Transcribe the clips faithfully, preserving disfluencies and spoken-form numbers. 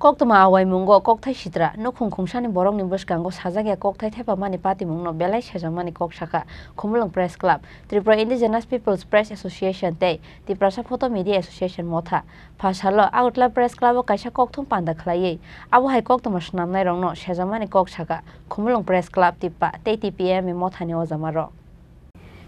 Koktwma awaimungo kokthai sitra, nukhung khungsani borokni bwskango sajak ya kokthai thepamani patimungno belai sejakmani kok sakha Khumulwng Press Club, Tripura Indigenous People's Press Association tei Tiprasa Photo Media Association motha. Pha salo Agartala Press Club-o kaisa kokthum panda khlaiwi abo hai koktwma swnamnairokno sejakmani kok sakha Khumulwng Press Club Tippa tei T P M ni mothani ojamarok.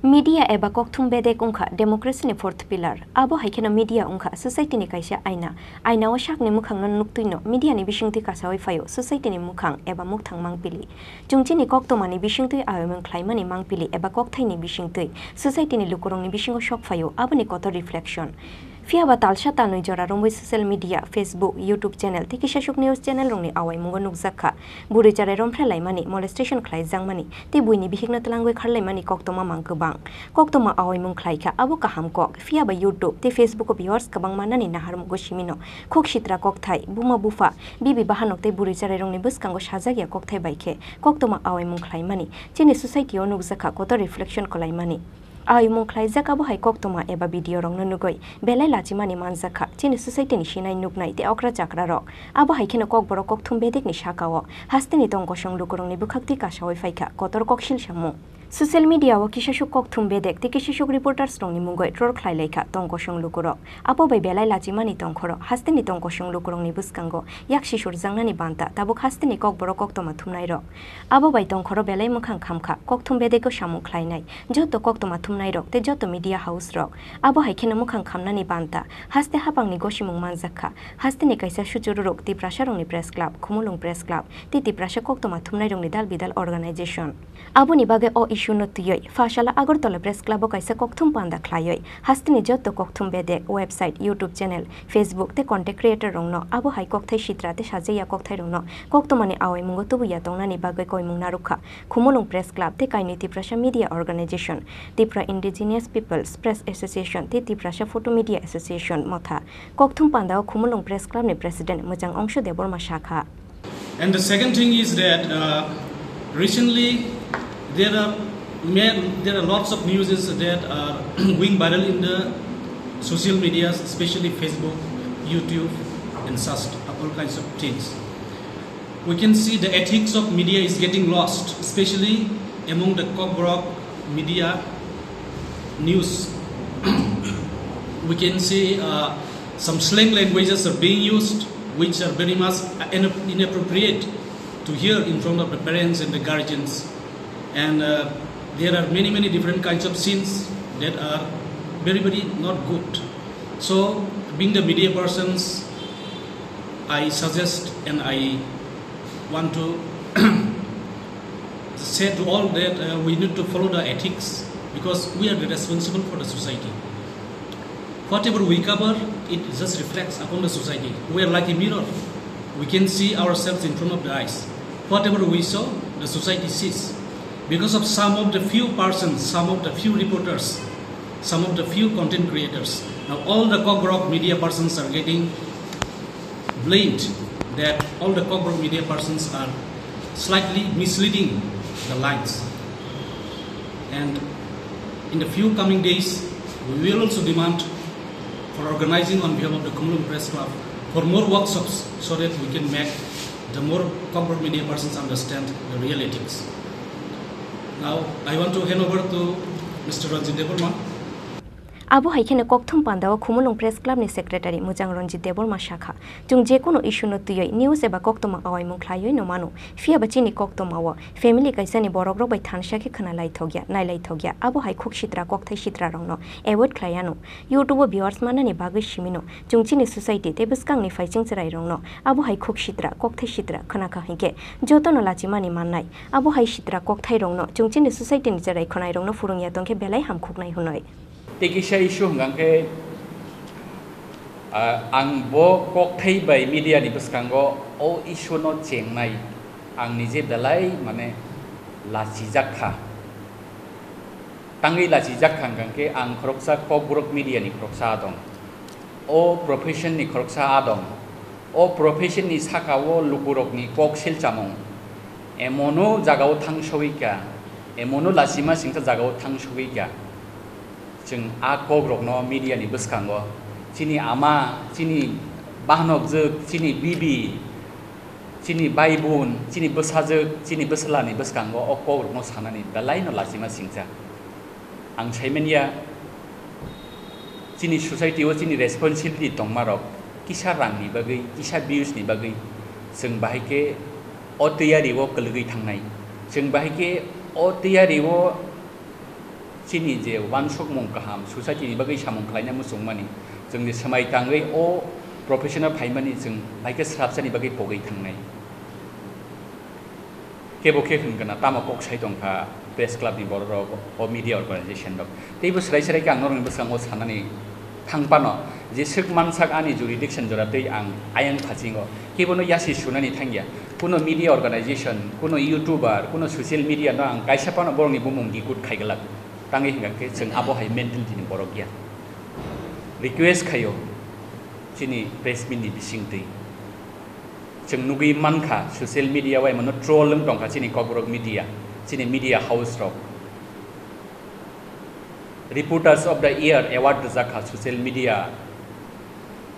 Media eba kokthum bedek wngkha democracy ni fourth pillar. Abo hai kheno media wngkha society ni kaisa aina. Aina o sakni mwkhangno nuktwino media ni bisingtwi kasawi phaio society ni mwkhang eba mukthang mangpili. Chwng chini koktwmani bisingtwi awimung khlaimani mangpili eba kokthaini bisingtwi society ni lukurokni bisingo sok phaio aboni kotor reflection. Phiya ba talsa talnwi jora romwi social media, Facebook, YouTube channel tei kisasuk news channel rokni awaimungo nukjak kha. Bwrwi chwrai romphre laimani, molestation khlaijakmani tei buini bihikno twlangwi kharlaimani koktwma mang kwbang. Koktwma awaimung khlai kha, abo kaham kok. Phiya ba YouTube tei Facebook o viewers kwbang mannani naharmungo simino khuk sitra kokthai, buma bupha, bibi bahanok tei bwrwi chwrairokni bwskango sajak ya kokthai bai khe koktwma awaimung khlaimani chini society o nukjak kha kotor reflection kwlaimani. Aimung khlaijak abo hai koktwma eba video rokno nugwi belai lachimani manjak kha chini society ni sinai nuknai tei okra chakra rok. Abo hai kheno kokborok kokthum bedekni saka o hasteni tong kosong lukurokni bwkhaktwi kasawi phai kha kotor koksil samung. Social media o kisasuk kokthum bedek tei kisasuk reporters rokni mungwi troll khlai lai kha tong kosong lukurok. Abo bai belai lachimani tongkhoro hasteni tong kosong lukurokni bwskango yak sisurjaknani banta tabuk hasteni kokborok koktwma thumnairok. Abo bai tongkhoro belai mwkhang khamkha, kokthum bedego samung khlainai, joto koktwma thumnairok tei joto media house rok. Abo hai kheno mwkhang khamnani banta, haste hapangni gosimung manjak kha, hasteni kaisa suchururok Tiprasarokni Press Club, Khumulwng Press Club tei Tiprasa koktwma thumnairokni dal bidal organization. Aboni bagwi o issue no twiwi, Phasala Agartala Press Club o kaisa kokthum panda khlaiwi, hasteni joto kokthum bedek, website, YouTube channel, Facebook tei content creator rokno abo hai kokthai sitra tei sajak ya kokthai rokno koktwmani awaimungo tubu ya tongnani bagwi koimung narwk kha Khumulwng Press Club tei kainwi Tiprasa Media Organization, Tripura Indigenous People's Press Association tei Tiprasa Photo Media Association motha. Kokthum panda o Khumulwng Press Club ni President Mwchang Ongsho Debbarma sakha. And the second thing is that, uh, recently there are ma-, there are lots of news that are going viral in the social medias, especially Facebook, YouTube, and such, all kinds of things. We can see the ethics of media is getting lost, especially among the Kokborok media news. We can see, uh, some slang languages are being used, which are very much ina-, inappropriate to hear in front of the parents and the guardians. And, uh, there are many, many different kinds of scenes that are very, very not good. So, being the media persons, I suggest and I want to say to all that, uh, we need to follow the ethics because we are the responsible for the society. Whatever we cover, it just reflects upon the society. We are like a mirror. We can see ourselves in front of the eyes. Whatever we show, the society sees. Because of some of the few persons, some of the few reporters, some of the few content creators, now all the Kokborok media persons are getting blamed that all the Kokborok media persons are slightly misleading the lines. And in the few coming days, we will also demand for organizing on behalf of the Khumulwng Press Club for more workshops so that we can make the more Kokborok media persons understand the realities. Now, I want to hand over to Mister Ranjit Debbarma. Abo hai kheno kokthum panda o Khumulwng Press Club ni Secretary Mwchang Ranjit Debbarma sakha, chwng je kono issue no twiwi news eba koktwma awaimung khlaiwi no mano, phiya ba chini koktwma o family kaisa ni borok rok bai thansa khe khna lai thok ya, nai lai thok ya, abo hai khuk sitra kokthai sitra rok no avoid khlai ano. YouTube o viewers manani bagwi simi no chwng chini society tei bwskang ni phaiching chwrai rok no abo hai khuk sitra kokthai sitra khna kha hinkhe joto no lachimani mannai, abo hai sitra kokthai rok no chwng chini society ni chwrai khwnai rok no phwrwng ya tong khe belai ham khuknai hwnwi. Tei kisa issue hwnkha khe, ah, ang bo kokthai bai media ni bwskango o issue no chengnai, ang nije belai, mane, lachijak kha. Tangwi lachijak kha hwnkha khe ang khoroksa Kokborok media ni khoroksa adong. O profession ni khoroksa adong. O profession ni saka o lukurok ni kok silchamung. Emono jaga o thang sogwi kha, emono lachima singsa jaga o thang sogwi kha. Chwng a kokrokno media ni bwskango chini ama, chini Bahanokjwk, chini bibi, chini bai bun, chini bwsajwk, chini bwsalani bwskango o kokrokno sanani belaino lachima singcha. Ang saimanya, chini society o chini responsibility tongmarok kisa rangni bagwi, kisa views ni bagwi chwng bahai khe o tiyari o kwlwgwi thangnai. Chwng bahai khe o tiyari o chini je uansukmung kaham, society ni bagwi samung khlaina muchungmani, chwngni swmai tangwi o profession o phaimani chwng bahai khe swrapsani bagwi pogwi thangnai. Kebo khe hwn gana, tamo kok sai tong kha press club ni borok rok, o media organization rok. Teibo swrai swrai khe ang norokni bwskango sanani thang phano, jeswk mansak ani jurisdiction jora tei ang ayang phasingo kebono yasi sunani thangya. Kuno media organization, kuno YouTuber, kuno social media no ang kaisa phano borokni bumung dikut khai glak. Tangwi hwnkha khe chwng abo hai mentality ni borok ya. Request khaio chini press meet ni bisingtwi. Chwng nugwi mankha social media o emano troll wng tongkha chini Kokborok media, chini media house rok. Reporters of the Year award rwjak kha social media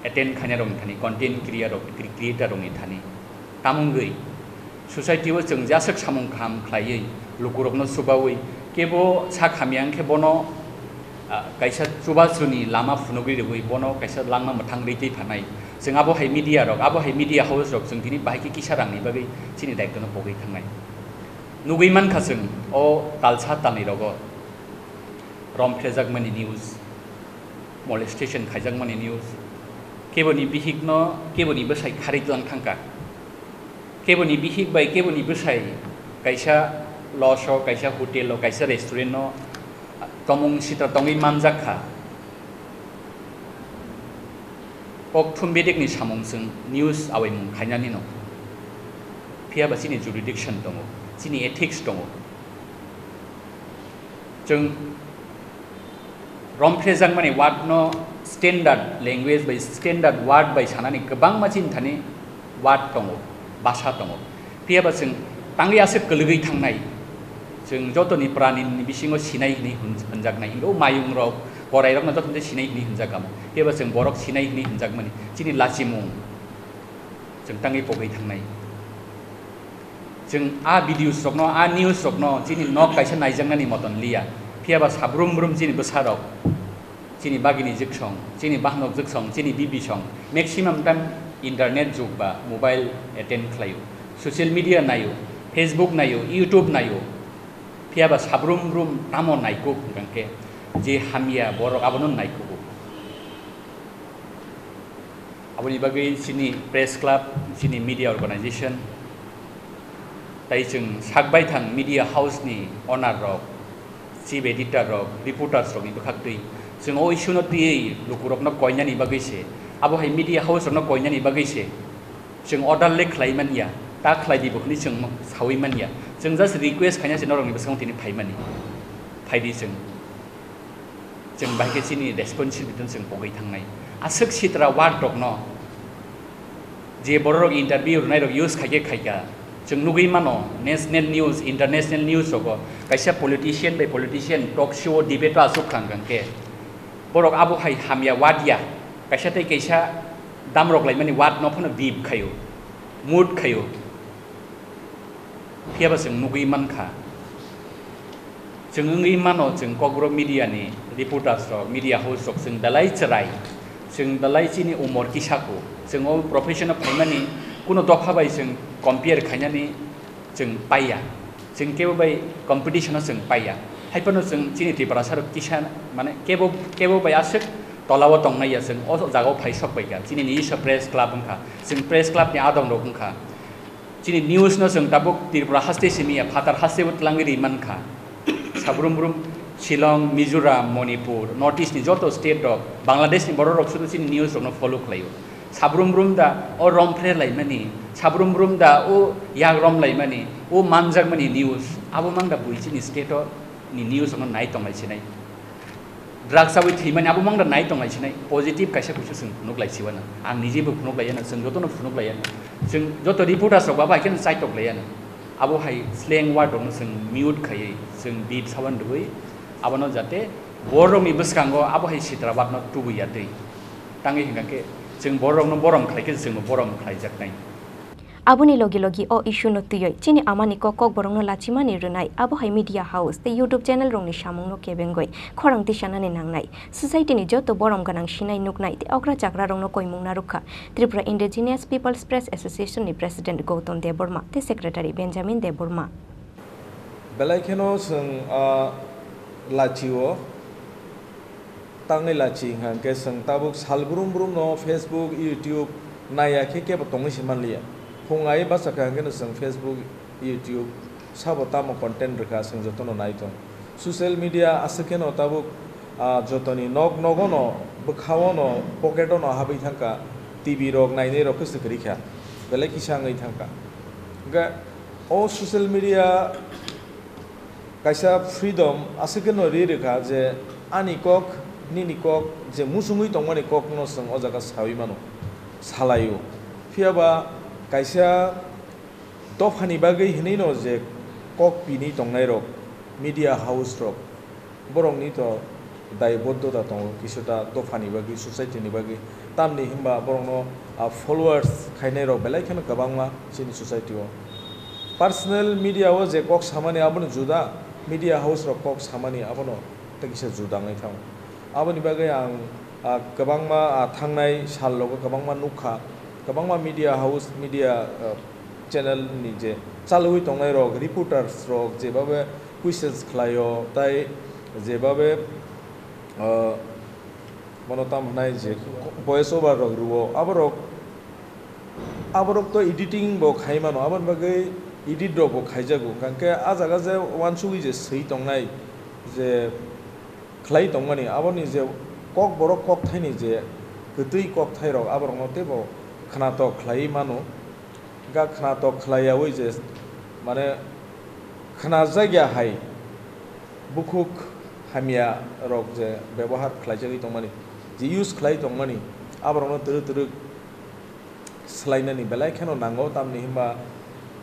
attend khainai rokni thani, content creator rok, cre-, creator rokni thani. Tamungwi society o chwng jaswk samung kaham khlaiwi lukurokno chubawi kebo sak hamya wngkhe bono, ah, kaisa chubachuni lama phunugwi rwui bono kaisa langma mwthang rwi twi phanai. Chwng abo hai media rok, abo hai media house rok chwng tini bahai khe kisa rangni bagwi chini daitwno pogwi thangnai. Nugwi mankha chwng o talsa talni rogo romphrejakmani news, molestation khaijakmani news, keboni bihikno keboni bwsai kharwi tlang thangkha. Keboni bihik bai keboni bwsai kaisa lodge o, kaisa hotel o, kaisa restaurant o tomung sitra tongwi manjak kha. Kok thum bedekni samung chwng news awaimung khainani no. Phiya ba chini jurisdiction tongo, chini ethics tongo. Chwng romphrejakmani word no standard language bai standard word bai sanani kwbangma chini thani word tongo, bhasha tongo. Phiya ba chwng tangwi aswk kwlwgwi thangnai. Chwng jotoni pranini bisingo sinai hwnwi hwn-, hwnjaknai. Hwnkhe o mayung rok, korai rokno joto sinai hwnwi hwnjak kamo. Phiya ba chwng borok sinai hwnwi hwnjakmani chini lachimung chwng tangwi pogwi thangnai. Chwng a videos rokno, a news rokno chini nok kaisa naijaknani moton liya. Phiya ba sabrum brum chini bwsarok, chini bagini jwksong, chini bahanok jwksong, chini bibi song, maximum time internet jug ba mobile attend khlaio, social media naio, Facebook naio, YouTube naio. Phiya ba sabrum brum tamo naikuk hwnkhe je hamya borok abono naikugo. Aboni bagwi chini press club, chini media organization, tai chwng sak baithang media house ni owner rok, chief editor rok, reporters rok ni bwkhak twi chwng o issue no twiwi lukurok no koinani bagwi se, abo hai media house rok no koinani bagwi se chwng order le khlai man ya, ta khlai di bo hwnwi chwng sawi man ya. Chwng just request khaina se norok ni bwskango tini phai mani, phai di chwng. Chwng bai khe chini responsibility no chwng pogwi thangnai. Aswk sitra word rokno je bororok interview rwnairok use khaikhe khaikha, chwng nugwi mano national news, international news rogo kaisa politician bai politician talk show, debate o aswk khang khang khe borok abo hai hamya word ya, kaisa tei kaisa damrok laimani word no phano bip khaio, mut khaio. Phiya ba chwng nugwi mankha. Chwng wngwi mano, chwng Kokborok media ni reporters rok, media house rok, chwng belai chwrai, chwng belai chini umor kisa kho. Chwng o profession o phaimani kuno dopha bai chwng compare khainani chwng paiya. Chwng kebo bai competition o chwng paiya. Hai phano chwng chini Tiprasa rok kisa, mane kebo, kebo bai aswk tola o tongnai ya chwng o jaga o phai sok bai kha. Chini nijiswa press club wngkha. Chwng press club ni adong rok wngkha. Chini news no chwng tabuk Tripura haste simi ya, phatar haste bo twlangwi ri mankha. Sabrum brum Shillong, Mizoram, Manipur, North East ni joto state rok, Bangladesh ni borok rok sudu chini news rok no follow khlaio. Sabrum brum da o rom phre laimani, sabrum brum da o yak rom laimani, o manjakmani news, abo mang da bui chini state o ni news rok no nai tong lai sinai. Drugs chawi thwimani abo mang da nai tong lai sinai, positive kaisa kuisu chwng phunuk lai siwano. Ang nije bo phunuk lai yano, chwng jotono phunuk lai yano. Chwng joto reporters rok ba bai kheno chaitok lai yano. Abo hai slang word rokno chwng mute khaiwi, chwng beep sawan rwui, abono jate borokni bwskango abo hai sitra word no tubui ya twi. Tangwi hwnkha khe Chwng borokno borom khlai khe chwngno borom khlaijaknai. Aboni logi logi o issue no twiwi chini amani kok kokborokno lachimani rwnai, abo hai media house tei YouTube channel rokni samungno kebengwi khorang tisanani nangnai. Society ni joto borom gwnang sinai nuknai tei okra chakrarokno koimung narwkha Tripura Indigenous People's Press Association ni President Gautam Debbarma tei Secretary Benjamin Debbarma. Belai kheno chwng a lachio tangwi lachi hwnkha hwnkhe chwng tabuk sal brum brum no Facebook, YouTube naiya khe kebo tongwi se manliya. Phung ai bachakha hwnkhe no chwng Facebook, YouTube sabo tamo content rwkha chwng jotono nai tong. Social media aswk kheno tabuk ah, jotoni nok nogo no bwkhao no pocket o no habwi thangkha, T V rok nainai rok khe se kwrwi kha, belai kisa wngwi thangkha. Hwnkhe o social media kaisa freedom aswk kheno ri rwkha je ani kok nini kok je muchungwi tongmani kok no chwng o jaga sawi mano, salaio. Phiya ba kaisa dophani bagwi hinwi no je kok pini tongnai rok, media house rok, borokni to daibodhota tongo kisuta dophani bagwi, society ni bagwi. Tamni hinba borokno ah, followers khainai rok belai kheno kwbangma chini society o. Personal media o je kok samani abono juda, media house rok kok samani abono tei kisa juda wngwi thango. Aboni bagwi ang ah, kwbangma ah, thangnai sal rogo kwbangma nukha, kwbangma media house, media ah, channel ni je chalwi tongnai rok, reporters rok jebabe questions khlaio, tai jebabe ah, bono tam hwnai je voice over rok rwo, aborok aborok to editing bo khai mano, aboni bagwi edit rok bo khaijago, hwnkhe a jaga je uansugwi je swi tongnai je khlai tongmani, aboni je kokborok kokthaini je kwtwi kokthairok aborokno teibo khwnatok khlaiwi mano. Hwnkhe khwnatok khlaiyaui je mane khwnajak ya hai bukhuk hamya rok je bebohar khlaijagwi tongmani, je use khlai tongmani, aborokno twrwk twrwk swlainani belai kheno nango, tamni hinba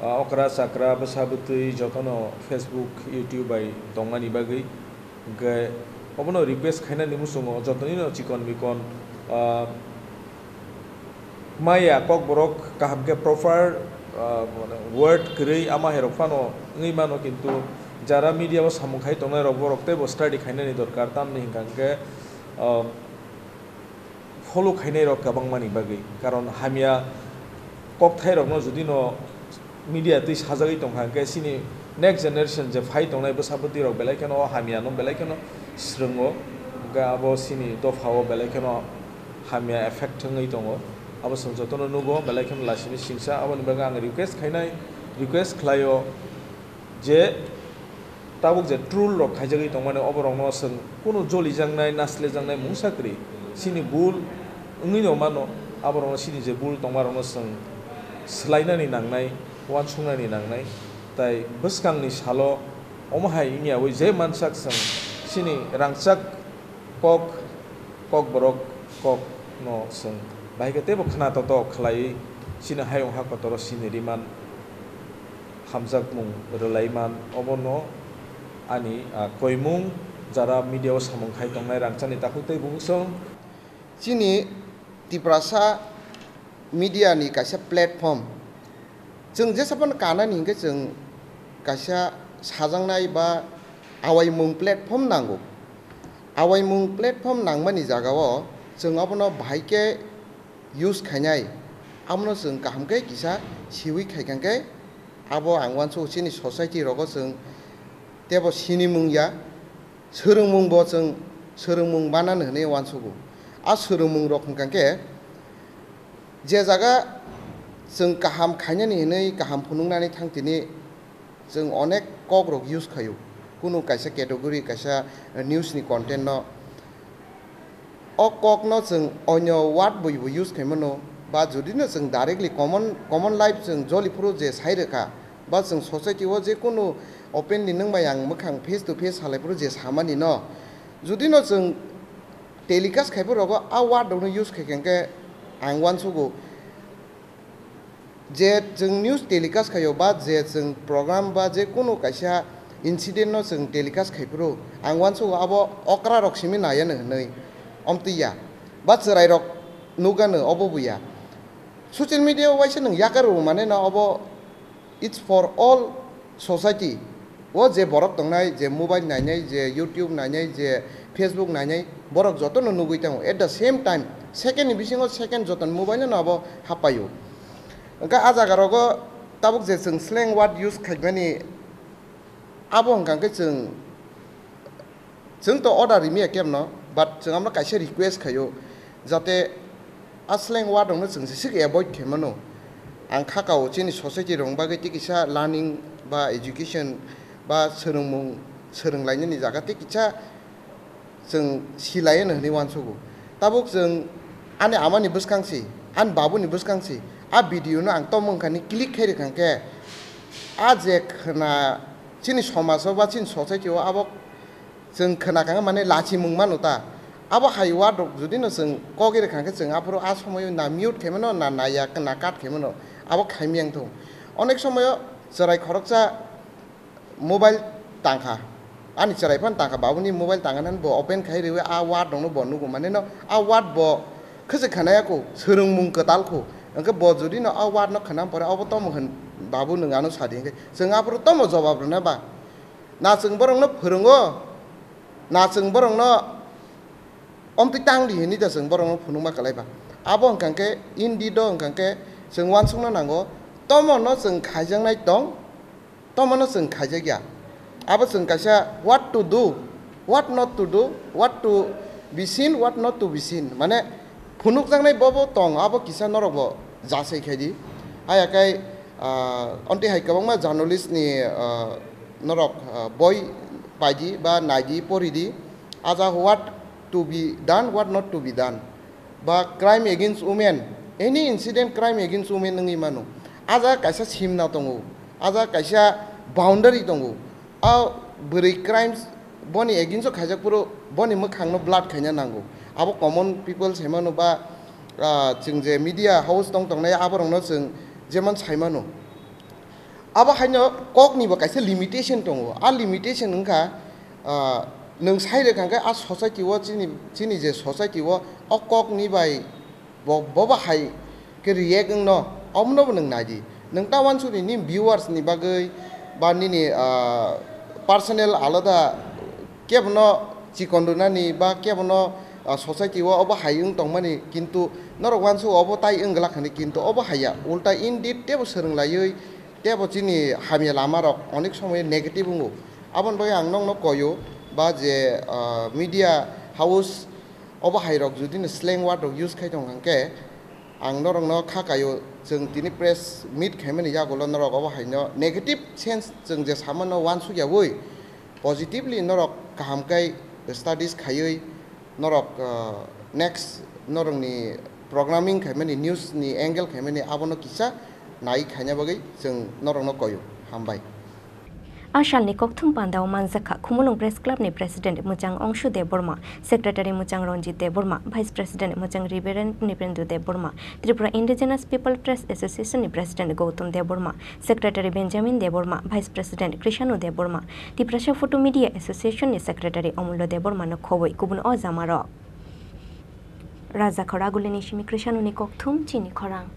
ah, okra chakra bwsa bwtwi jotono Facebook, YouTube bai tongmani bagwi. Hwnkhe obono request khainani muchungo jotonino chikon mikon ah, maya kokborok kaham khe proper ah, mane word kwrwi ama hai rok phano wngwi mano, kintu jara media o samung khai tongnai rok borok teibo study khainani dorkar, tamni hwnkha hwnkhe ah, follow khainai rok kwbangmani bagwi, karon hamya kokthairokno judino media twi sajagwi tongkha, hwnkhe chini next generation je phai tongnai bwsa bwtwi rok belai kheno o hamya no belai kheno swrwngo, hwnkhe abo chini dopha o belai kheno hamya effect wngwi tongo, abo chwng jotono nugo, belai kheno lachini singsa. Aboni bagwi ang request khainai, request khlaio je tabuk je troll rok khaijagwi tongmani, oborokno chwng kunu jolijaknai, naslejaknai mungsa kwrwi, chini bul wngwi no mano, aborokno chini je bul tongmarokno chwng swlainani nangnai, uansuknani nangnai. Tai bwskangni salo omo hai wngyaui je mansak chwng chini rangchak kok, kokborok kokno chwng bahai khe teibo khwna toto khlaiwi chini hayung ha kotoro sini riman, hamjakmung rwlaiman, obono ani ah, koimung jara media o samung khai tongnai rangchakni takhuk tei bubuksong. Chini Tiprasa media ni kaisa platform. Chwng jesa phano kanani hinkhe chwng kaisa sajaknai ba awaimung platform nango. Awaimung platform nangmani jagao chwng abono bahai khe use khainai, abono chwng kaham khe kisa siwi khaikha khe abo ang uansukgo chini society rogo chwng teibo sinimung ya. Swrwngmung bo chwng swrwngmung manani hwnwi uansukgo. A swrwngmung rok hwnkha khe je jaga chwng kaham khainani hwnwi kaham phunuknani thang tini chwng onek kok rok use khaio. Kunu kaisa category kaisa news ni content no o kok no chwng onyo word bai bo use khaimano ba jodi no chwng directly common common life chwng joli phuru je sai rwkha ba chwng society o je kunu openly nwng bai ang mwkhang face to face salai phuru je samani no jodi no chwng telecast khai phuru rogo a word rok no use khai khe hwnkhe ang uansukgo. Je chwng news telecast khaio ba je chwng program ba je kunu kaisa incident no chwng telecast khai phuru ang uansukgo abo okra rok simi nai ano hwnwi omtwi ya ba chwrai rok Nukgano obo buya. Social media o waisa nwng yakar rw mane no obo, it's for all society. O je borok tongnai, je mobile nainai, je YouTube nainai, je Facebook nainai, borok jotono nugwi tango. At the same time, second ni bisingo second joton mobile no abo hapaio. Hwnkhe a jaga rogo tabuk je chwng slang word use khaimani, abo hwnkha khe chwng, chwng to order rimiya kebno, but chwng amno kaisa request khaio, jate a slang word rokno chwng jeswk avoid khaimano. Ang kha kao chini society rok bagwi tei kisa learning ba education ba swrwngmung swrwnglainani jaga tei kisa chwng silai hwnwi uansugo. Tabuk chwng ani amani bwskang si, ani babuni bwskang si, a video no ang tamo wngkha ni click khai rwkha khe, a je khwna chini somajo ba chini society o abo chwng khwna kha mane lachimung mano ta. Abo hai word rok jodi no chwng kok rwkha khe chwng aphuru a somoyo na mute khaimano na naiya na cut khaimano abo khaimiyang thung. Onek somoyo chwrai khoroksa mobile tangkha. Ani chwrai phano tangkha, babuni mobile tangkha nani bo open khai rwi a word rokno bo nugo. Mane no a word bo khwchwk khanaya kho, swrwngmung kwtal kho. Hwnkhe bo jodi no a word no khwnam pore obo tamo hwn, babu nwng ano sadi hwnkhe chwng aphuru tamo jobab rwna ba? Na chwng borokno phwrwngo, na chwng borokno omtwi tang di hwnwi da chwng borokno phunukma kwlai ba? Abo hwnkha khe indeed o hwnkha khe chwng uansukna nango, tomo no chwng khaijaknai tong, tomo no chwng khaijakya. Abo chwng kaisa what to do, what not to do, what to be seen, what not to be seen. Mane phunukjaknai bobo tong, abo kisa norok bo jasai khai di. Haya kai, ah, onti hai kwbangma journalist ni, ah, norok, ah, boi pai di ba nai di, pori di. Aja what to be done, what not to be done. Ba crime against women, any incident crime against women wngwi mano. Aja kaisa simna tongo, aja kaisa boundary tongo. A bwrwi crimes boni against o khaijak phuru boni mwkhang no blood khaina nango. Abo common people sai mano ba, ah, chwng je media house tong tongnai aborok no chwng jemon sai mano. Abo haino kokni bo kaisa limitation tongo. A limitation wngkha, ah, nwng sai rwkha khe a society o chini, chini je society o o kokni bai bo, bo ba hai khe react wngno, omono bo nwng nai di. Nwng ta uansukni nini viewers ni bagwi ba nini, ah, personal alada kebono chikon rwnani ba kebono, ah, society o obo hai wng tongmani, kintu norok uansuk obo tai wng glak hwnwi, kintu obo haiya, ulta indeed tebo swrwng laiwi tebo chini hamya lama rok onek somoy negative wngo. Aboni bagwi ang nokno koyo ba je, ah, media house obo hai rok jodi no slang word rok use khai tong hwnkhe, ang norok no kha kaio, chwng tini press meet khaimani yagulo norok obo hai no negative sense chwng je samano uansuk yaui positively norok kaham kai studies khaiwi norok, ah, next norokni programming khaimani, news ni angle khaimani abono kisa nai khaina bagwi chwng norokno koyo. Hambai. A salni kokthum pandao manjakha Khumulwng Press Club ni President Mwchang Ongshu Debbarma, Secretary Mwchang Ranjit Debbarma, Vice President Mwchang Reverend Nipendra Debbarma, Tripura Indigenous People Press Association ni President Gautam Debbarma, Secretary Benjamin Debbarma, Vice President Krishanu Debbarma, Tiprasa Photo Media Association ni Secretary Omullo Debbarma no khobwi kubun o jamarok. Rajakhor Agulini simi Krishanuni kokthum chini khorang.